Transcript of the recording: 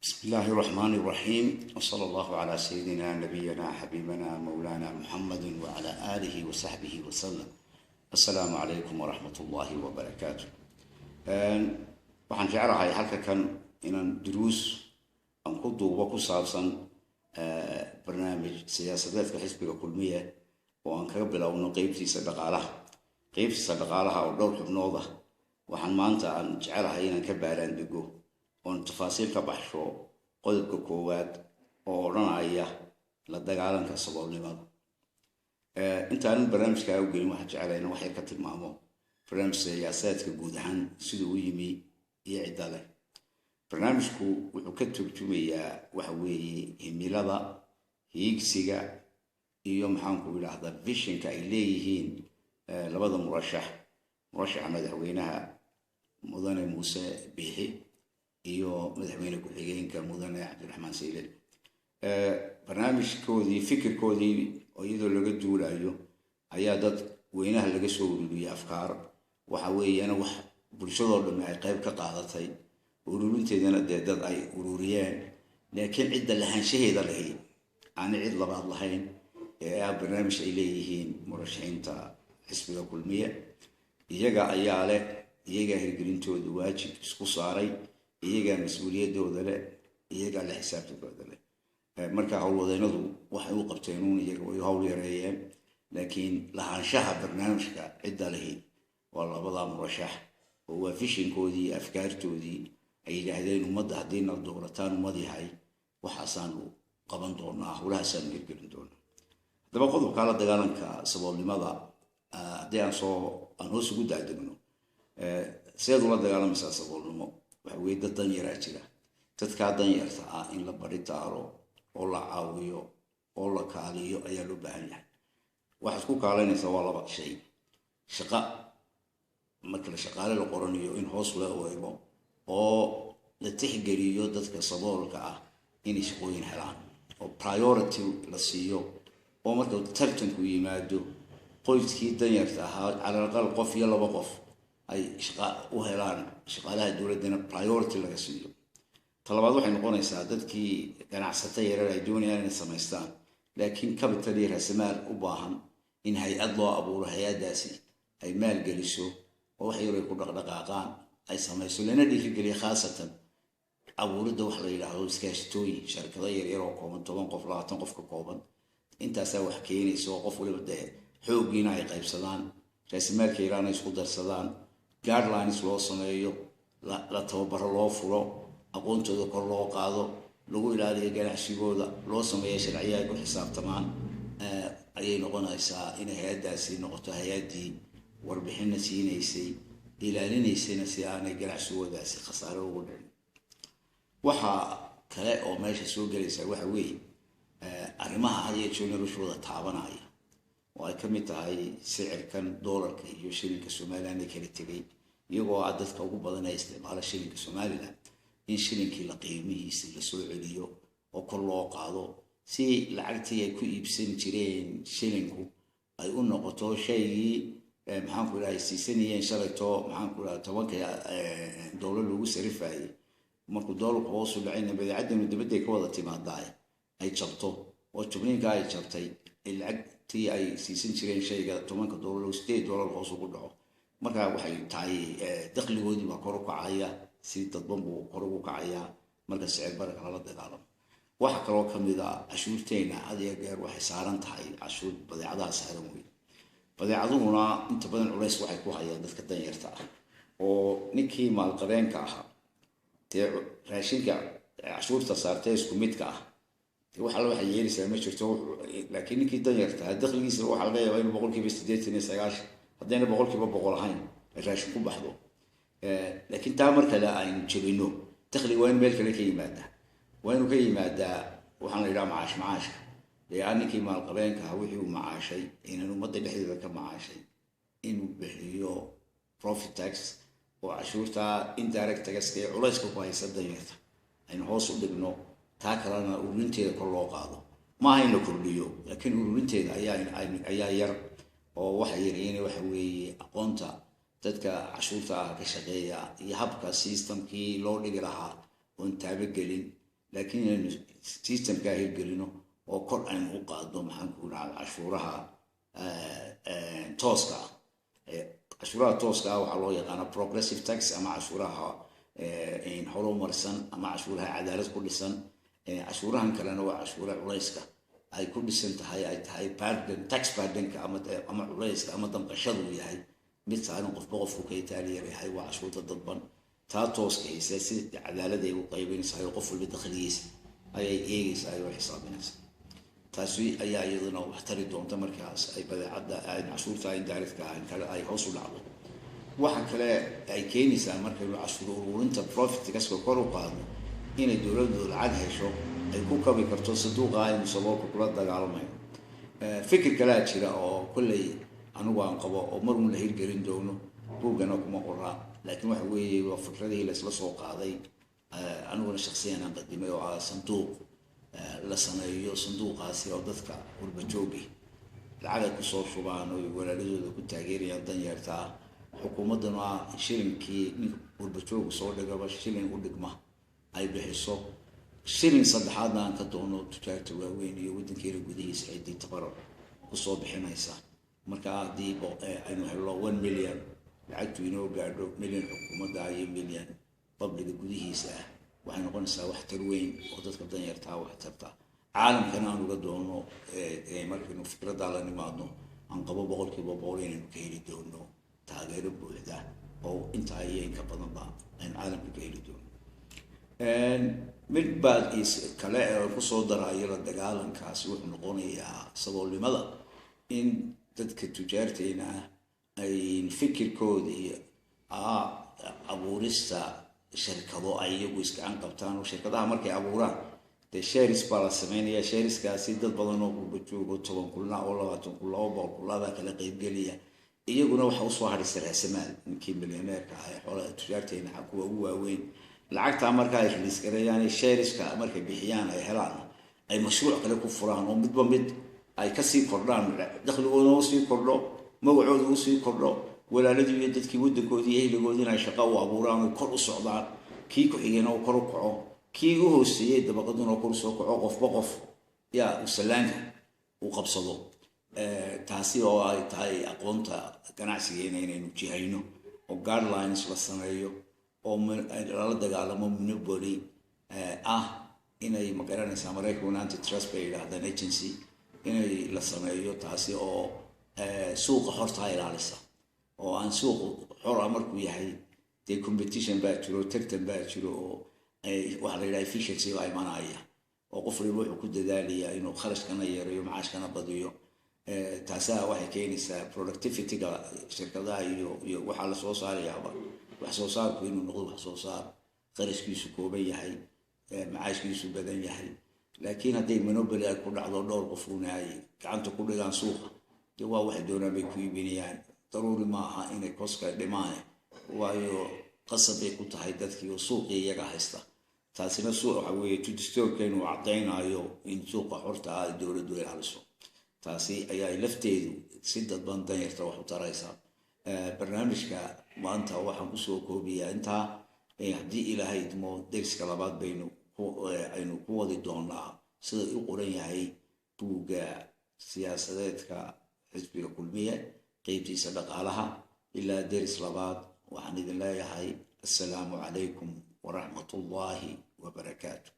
بسم الله الرحمن الرحيم، وصلى الله على سيدنا نبينا حبيبنا مولانا محمد وعلى آله وصحبه وسلم. السلام عليكم ورحمة الله وبركاته. Waxaan jeclahay halka kan inaan duruus aan ku duubo ku saabsan barnaamij siyaasadeedka xisbiga Kulmiye, oo aan kaga bilowno qeybtiisa dhaqaalaha, qeybtiisa dhaqaalaha oo dhowr xubnood ah. Waxaan maanta aan jecelahay inaan ka baaraan dego oon tafaasiil ka baxsho qodobka koowaad oo odhanaya la dagaalanka saboolnimada. Intaanan barnaamijkaa u gelin, waxaan jecelahay inaan wax yar ka tilmaamo barnaamij siyaasadeedka guud ahaan siduu u yimi iyo cidda leh. Barnaamijku wuxuu ka turjumayaa waxa weeye himilada, hiigsiga iyo, maxaanku idhaahdaa, visionka ay leeyihiin labada murashax, murashaxa madaxweynaha Mudane Muuse Biixi iyo madaxweyne ku-xigeenka Mudane Cabdiraxmaan Saylel. Barnaamijkoodii, fikirkoodii oo iyadoo laga duulayo ayaa dad weynaha laga soo ururiyey afkaar. Waxa weeyana wax bulshadoo dhamme ay qayb ka qaadatay ururinteedana, dee dad ay ururiyeen, laakiin cidda lahaanshaheeda lahayd aanay cid labaad lahayn ee ah barnaamij ay leeyihiin murashaxiinta xisbiga Kulmiye. Iyaga ayaa leh, iyagaa hirgelintooda waajib isku saaray, iyagaa mas-uuliyaddooda leh, iyagaa la xisaabtankooda leh. Marka howlwadeennadu waxay u qabteen uun iyaga way hawl yareeyeen, laakiin lahaanshaha barnaamijka cidda lahayd waa labadaa murashax, oo waa visionkoodii iyo afkaartoodii ay yidhaahdeen ummadda haddiina doorataan, ummad yahay, waxaasaanu qaban doonaa, howlahaasaanu hirgelin doonaa. Haddaba qodobkaa la dagaalanka saboolnimada haddii aan soo aan hoos ugu daadegno, sideed ula dagaalamaysaa saboolnimo? Waxa weye dad danyaraa jira. Dadkaa danyarta ah in la bari taaro oo la caawiyo oo la kaaliyo ayaa loo baahan yahay. Waxaad ku kaalaynaysaa waa laba shay: shaqa marka la shaqaale la qoranayo in hoos loo eego oo la tixgeliyo dadka saboolka ah inay shaqooyin helaan oo priority la siiyo, oo marka tartanku yimaado qoyskii danyarta ahaa calal aqal qof iyo laba qof ay shaqa u helaan, shaqaalaha dowladdana priority laga siiyo. Talabaad waxay noqonaysaa dadkii ganacsata yareer ay doonayaan inay samaystaan, laakiin capital iyo raasamaal u baahan, in hay-ad loo abuuro, hay-addaasi ay maalgeliso oo wax yar ay ku dhaqdhaqaaqaan ay samayso, lana dhiirigeliya khaasatan abuuridda wax la yidhaahdo iskaashatooyin, sharkado yaryar oo kooban, 10 qof, 20 qof ka kooban. Intaasaa wax keenaysa oo qof waliba dee xooggiina ay qaybsadaan, raasimaalka yaraana isku darsadaan, guidelines loo sameeyo, la tababaro loo furo, aqoontooda kor loo qaado, lagu ilaaliyo ganacsigooda, loo sameeyo sharciya ay ku xisaabtamaan. Ayay noqonaysaa inay hay-addaasi noqoto hay-addii warbixinna siinaysay, ilaalinaysayna si aanay ganacsigoodaasi khasaare ugu dhicin. Waxaa kale oo meesha soo gelaysaa waxa weeye arrimaha had iyo jeer noloshooda taabanaya, oo ay ka mid tahay sicirkan doolarka iyo shilinka Somaliland ee kala tegay. Iyagoo ah dadka ugu badan ee isticmaala shilinka Somaliland, in shilinkii la qiimihiisa lasoo celiyo oo kor loo qaado, si lacagtii ay ku iibsan jireen shilinku ay u noqoto shaygii, maxaanku idhahay, siisanayeen shalayto, maxaanku idhaha, 10-ka doolar lagu sarifayay. Markuu doolarku hoos u dhacayna badeecadanu dibadday ka wada timaadaay ay jabto, oo jubniinka ay jabtay ay lacagtii ay siisan jireen shayga 10-ka doolar oo 8 doolar hoos ugu dhaco. Marka waxay tahay dakhligoodii baa kor u kacaya, si dadban buu kor ugu kacayaa marka sicir bararka lala dagaalamo. Waxa kaloo kamid a cashuurteena had iyo geer waxay saaran tahay cashuur badeecadaha saaran wey. Badeecaduhuna inta badan culays waxay ku hayaan dadka danyarta ah, oo ninkii maalqabeenka ahaa dee raashinka cashuurta saartee isku midka ah dee wax alla waxay yeelaysaa ma jirto. Laakiin ninkii danyarta ahaa dakhligiisa waxaa laga yaabaa inuu 90% haddayna 100% ahayn ay raashin ku baxdo. Laakiin taa mar kale aynu jebino, dakhliga waa in meel kale ka yimaadaa, waa inuu ka yimaadaa waxaan la yidhaha macaash. Macaashka dee aan ninkii maalqabeenka ahaa wixii uu macaashay inaan ummadda dhexdeeda ka macaashay inuu bixiyo profit tax, oo cashuurta indirect taxka ee culayska ku haysa danyarta aynu hoos u dhigno. Taa kalena ururinteeda kor loo qaado. Maaha in la kordhiyo, laakiin ururinteeda ayaa yar, oo waxa yareeyana waxa weeye aqoonta dadka cashuurta ah ka shaqeeya iyo habka systemkii loo dhigi lahaa oon taabagelin. Laakiin inaynu systemkaa hirgelino oo kor aynu u qaadno, maxaan ku dhahaa, cashuuraha tooska ah. Cashuuraha tooska ah waxaa loo yaqaana progressive tax ama cashuuraha horumarsan ama cashuuraha cadaalad ku dhisan. Cashuurahan kalena waa cashuura culayska ay ku dhisan tahay, ay tahay burden, tax burdenka ama culayska ama damqashadu yahay mid saaran qofba qofku ka itaaliyar yahay. Waa cashuurta dadban. Taa tooska haysa si cadaalad ay u qaybinaysaa oo qof walba dakhligiisa ayay eegaysaa oo xisaabinaysaa. Taasi ayaa iyaduna wax tari doonta markaas ay badeecadda cashuurta indirectka ahayn kale ay hoos u dhacdo. Waxa kale ay keenaysaa, markaynu cashuur ururinta profit taxka kor u qaadno, inay dowladdu lacag hesho ay ku kabi karto sanduuqa aynu saboolka kula dagaalamayno. Fikir kalea jira oo kolley anigu aan qabo oo marun la hirgelin doono, buuggana kuma qoraa, laakiin waxa weeye waa fikradihii laysla soo qaaday, aniguna shaksiyan aan qadimay, oo ah sanduuq la sameeyo. Sanduuqaasi oo dadka qurba joogi lacag ay kusoo shubaan oo walaaladooda ku taageerayaan danyarta ah, xukuumadduna shilinkii ninka qurba joogu soo dhigaba shilin u dhigma ay bixiso, shilin saddexaadna aan ka doono tujaarta waaweyn iyo waddankeena gudihiisa ciddii tabaruc kusoo bixinaysa. Marka haddii aynu helno 1 million, lacagtu inoo gaadho milyan xukuumadda iyo milyan publicga gudihiisa ah, waxay noqonaysaa wax tar weyn oo dadka danyartaa wax tarta. Caalamkana aan uga doono markaynu fikraddaa la nimaadno, aan qabo 100% inaynu ka heli doono taageero buuxda oo intaa iyo inka badanba aynu caalamka ka heli doono. Mid baa kale ee kusoo darayo la dagaalankaasi wuxuu noqonayaa saboolnimada, in dadka tujaarteena ah ay fikirkoodii abuurista shirkado ay iyagu isgacan qabtaan, oo shirkadaha markay abuuraan dee shares baa la sameynaya. Shareskaasi dad badan oo qurba joogo, 10 kulna oo 20 kun, 200 kulna baa kala qaybgeliya. Iyaguna waxa usoo hadhaysa raasamaal ninkii milyaneerka ah ee xoolaha tujaarteena kuwa ugu waaweyn. Lacagtaa marka ay release gareeyaan, shareska markay bixiyaan, ay helaan, ay mashruuc kale ku furaan oo midba mid ay kasii kordhaan, dakhligooduna usii kordho, magacooda usii kordho, walaaladii iyo dadkii waddankoodii iyo ehligoodii inay shaqo u abuuraan oy kor u socdaan, kii ku xigayna uu kor u kaco, kii u hooseeyey dabaqaduna kor usoo kaco, qofba qof yaa uu sallaanka uu qabsado. Taasi oo ay tahay aqoonta ganacsigeena inaynu jihayno oo guidelines la sameeyo oo lala dagaalamo monopoly ah inay magaranaysaa Maraykankuna antitrust bay yidhaahdaan agency inay la sameeyo, taasi oo suuqa xortaa ilaalisa. Oo aan suuqu xora markuu yahay dee competition baa jiro, tartan baa jiro, oo waxa la yidhaha efficiency baa imanaya, oo qof waliba wuxuu ku dadaalayaa inuu kharashkana yareeyo, macaashkana badiyo. Taasaa waxay keenaysaa productivityga shirkadaha iyo waxaa lasoo saarayaaba, wax soo saarku inuu noqdo wax soo saar qarashkiisu kooban yahay, macaashkiisu badan yahay. Laakiin hadday monopoly ay ku dhacdo, dhowr qofuuna ay gacanta ku dhigaan suuqa, dee waa waxay doonaan bay ku iibinayaan. Daruuri ma aha inay costka dhimaane, waayo qasab bay ku tahay dadkii oo suuqii iyaga haysta. Taasina suuq waxa weeye dastuurkeenu uu caddaynayo in suuqa xorta ah ay dowladdu ilaaliso. Taasi ayaa lafteedu si dadban danyarta wax u taraysa. Barnaamijka maanta waxaan kusoo koobiyaa intaa. Haddii Ilaahay idmo, deriska labaad baynu aynu ku wadi doonaa sida u qoran yahay buugga siyaasadeedka xisbiga Kulmiye qeybtiisa dhaqaalaha. Ilaa deris labaad waxaan idin leeyahay assalaamu calaykum waraxmatullaahi wabarakaatu.